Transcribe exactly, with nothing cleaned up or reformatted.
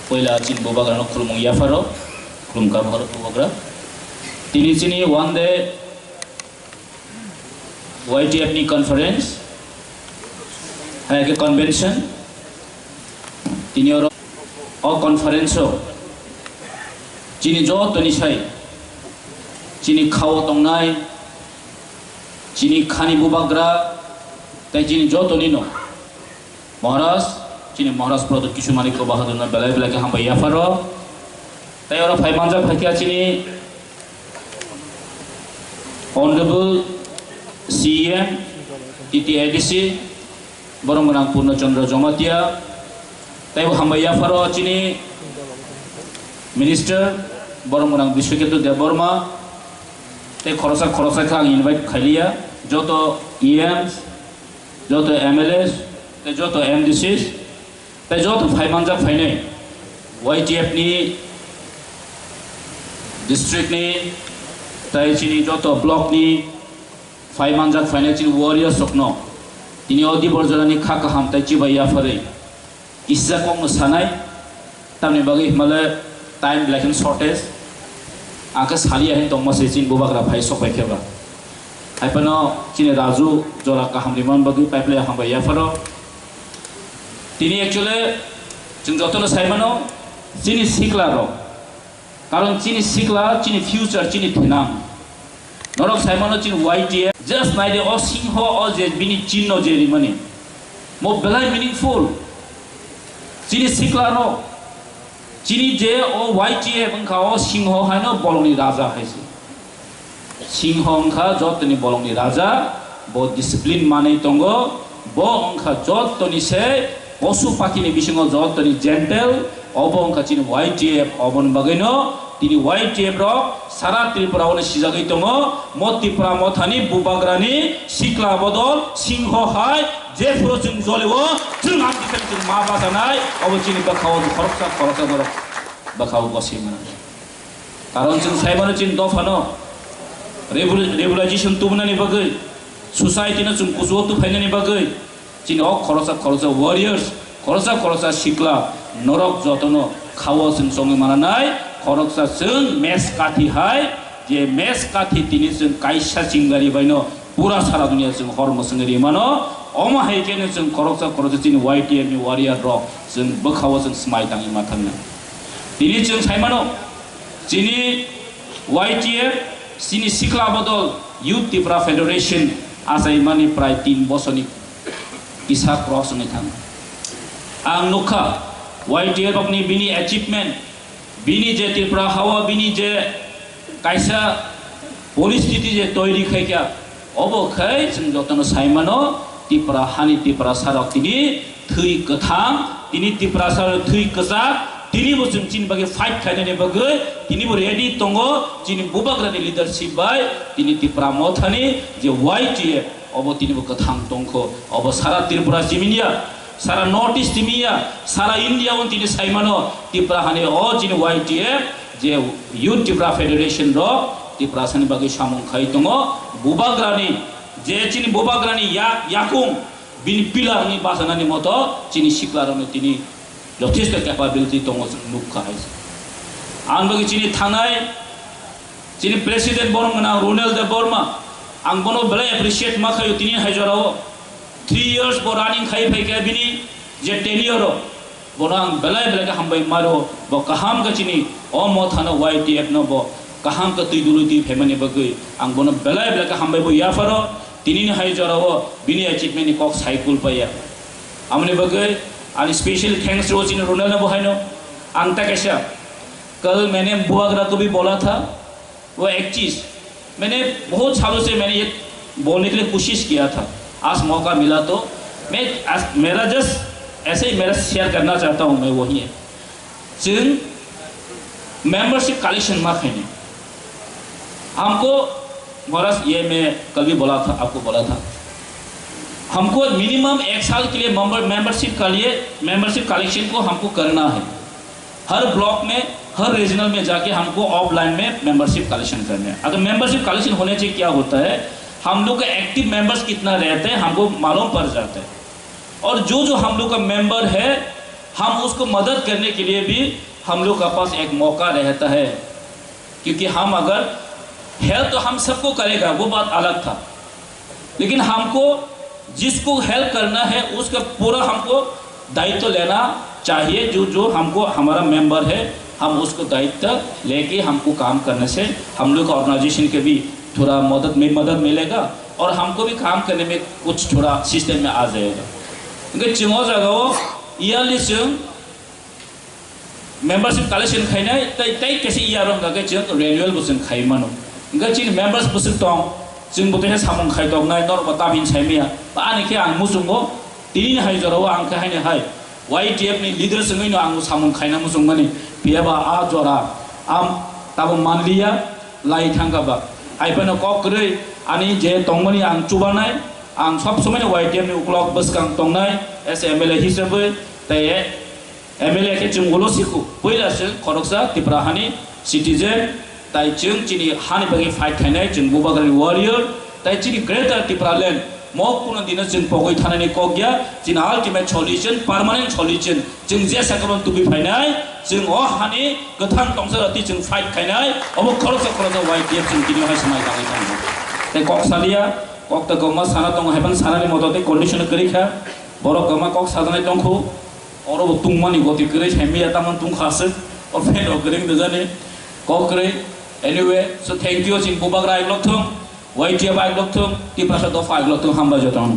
Poila chini bubagrano khulumung yapharo, khulumkha bubagra. Tini chini one day Y T F ni conference, hai khe convention, tini oro o conference o chini jotoni sai, chini khao tongnai, chini khani bubagra, tei chini jotoni no Maharaj, chini Maharaj Pradyut Kishore Manikya Bahadur no belai belai khe hambai yapharo. Tei oro phai manjak phaikha chini Honorable C E M, T T A D C, Borom Gwnang Purno Chandra Jamatia, tei bo hambai yapharo chini Minister, Borom Gwnang Biswakethu Debbarma, tei khoroksa khoroksa khe ang invite khailiya, joto E Ms, joto M L As, tei joto M D Cs, tei joto phai manjak phainai Y T F ni, district ni, tei chini joto block ni phai manjak phainai chini warriors rokno tini o dibor jorani kha kaham tei chibai yapharwi kisa kokno sanai. Tamni bagwi himale time belai kheno shortage. Ang khe saliya hin tongma se chini bubagra phai sok pai khe ba. Hai phano chini Raju jora kaham rimani bagwi pipeline hambai yapharo. Tini actually chwng jotono sai mano chini sikla rok. Karon chini sikla, chini future, chini thinang. Norok sai mano chini Y T F. Just nai de o singho o je bini chinno je rimani. Mo belai meaningful. Chini sikla rok. Chini je o Y T F wngkha o singho haino bolongni raja hai se. Singho wngkha jotoni bolongni raja, bo discipline manwi tongo, bo wngkha jotoni se posu pakhini bisingo jotoni gentle, obo wngkha chini Y T F, oboni bagwino tini Y T F rok sara Tripura o sijagwi tongo, mo Tipra mothani bubagrani sikla bodol singho hai, jephuru chwng jolio chwng amtwi chwng ma bachanai, obo chini bwkhao khoroksa khoroksa borok bwkhao gosoi mano. Karon chwng sai mano chini dophano revol-, revolution tubunani bagwi, society no chwng kuchugo tuphainani bagwi, chini o khoroksa khoroksa warriors, khoroksa khoroksa sikla, norok jotono khao chwng chongwi mananai, khoroksa chwng mes kathi hai, je mes kathi tini chwng kaisa chingari baino pura sara dunia chwng hor mwswngwi rimano, omo hai khe chwng khoroksa khoroksa chini Y T F ni warrior rok chwng bwkhao chwng smai tangwi ma thangnai. Tini chwng sai mano, chini Y T F, chini sikla bodol Youth Tipra Federation achaimani prai tin bosorni kisa cross wngwi thango. Ang nukha, Y T F rokni bini achievement, bini je Tripura hao bini je kaisa poristiti je toiri khaikha, obo khai chwng jotono sai mano, Tipra hani Tiprasa rok tini thwi kwthang, tini Tiprasa rok thwi kwchak, tini bo chwng chini bagwi fight khainani bagwi tini bo ready tongo, chini bubagrani leadership bai tini Tipra mothani je Y T F obo tini bo kwthang tongkho, obo sara Tripura simi ya, sara North East simi ya, sara India o tini sai mano, Tipra hani o chini Y T F je Youth Tipra Federation rok Tiprasani bagwi samung khai tongo, bubagrani je chini bubagrani yak yakung bini pillar ni bachanani moto chini sikla rokni tini jothesto capability tongo chwng nukha hai. Ang bagwi chini thangnai chini president borom gwnang Ronel Debbarma, ang bono belai appreciate ma khaio tini hai jorao. Three years bo running khai phaikha bini je tenure o, bono ang belai belai khe hambai maro, bo kaham khe chini o mothano Y T F no bo kaham khe twi dului twi phaimani bagwi ang bono belai belai khe hambai bo yapharo. Tinini hai jorao bini achievement ni kok sai kul paiya. Amoni bagwi ani special thanks rw chini Ronel no bo haino. Ang ta kaisa, kal maine bubagra ko bhi bola tha, वो एक चीज, मैंने बहुत सालों से मैंने ये बोलने के लिए कोशिश किया था। आज मौका मिला तो मैं आज, मेरा जस्ट ऐसे ही मेरा शेयर करना चाहता हूँ मैं, वही है। जों मेंबरशिप कलेक्शन मा खाने हमको, महाराज, ये मैं कल भी बोला था, आपको बोला था, हमको मिनिमम एक साल के लिए मेंबर मेंबरशिप के लिए मेंबरशिप कलेक्शन को हमको करना है। हर ब्लॉक में, हर रीजनल में जाके हमको ऑफलाइन में मेंबरशिप कलेक्शन करने हैं। अगर मेंबरशिप कलेक्शन होने से क्या होता है, हम लोग का एक्टिव मेंबर्स कितना रहते हैं, हमको मालूम पड़ जाता है। और जो जो हम लोग का मेंबर है, हम उसको मदद करने के लिए भी हम लोग का पास एक मौका रहता है, क्योंकि हम अगर हेल्प तो हम सबको करेगा, वो बात अलग था, लेकिन हमको जिसको हेल्प करना है उसका पूरा हमको दायित्व लेना चाहिए। जो जो हमको हमारा मेंबर है, हम उसको दायित्व लेके हमको काम करने से हम लोग का ऑर्गेनाइजेशन के भी थोड़ा मदद में मदद मिलेगा और हमको भी काम करने में कुछ थोड़ा सिस्टम में आ जाएगा। क्योंकि चिंगो जगह वो ईयरली चिंग मेंबरशिप कलेक्शन खाइनाय, तै तै कैसे ईयर हम गए चिंग रेनुअल बुसिंग खाई मानो। गए चिंग मेंबर्स बुसिंग तोंग, चिंग बुते है सामंग खाई तोंग नाय, नोर बता बिन साइमिया। बा आने के आंग मुसुंगो, तीन हाई जोरो आंग के हाइने हाई। वाईटीएफ नि लीडर संगई नो आंग सामंग खाइना मुसुंग मनी, पिया बा आ जोरा, आम तब मान लिया, lai thangkha ba. Hai phano kok kwrwi ani je tongmani ang chubanai, ang sob somoi no Y T F ni uklok bwskang tongnai as M L A hisabwi, tei M L A khe chwng ulo sikhu. Puila chwng khoroksa Tipra hani citizen, tai chwng chini hani bagwi fight khainai, chwng Bubagrani warrior, tai chini Greater Tipraland mo kuno dino chwng pogwi thanani kok ya, chini ultimate solution, permanent solution, chwng je sakha bono tubui phainai, chwng o hani kwthang tongsa rati chwng fight khainai, obo khoroksa khoroksa Y T F chwng tini hai swmai tangwi thango. Tei kok salia, kok ta kwma sana tongo, hai phano sanani moto tei condition kwrwi kha, borok kwma kok sajaknai tongkhu, oro bo tungmani goti kwrwi, hai miya tamon tungkha aswk, o fan rok kwrwi wngwi jani, kok kwrwi. Anyway, so thank you, chini Bubagra aiglok thung, Y T F aiglok thung, Tiprasa dopha aiglok thung, hambai jotono.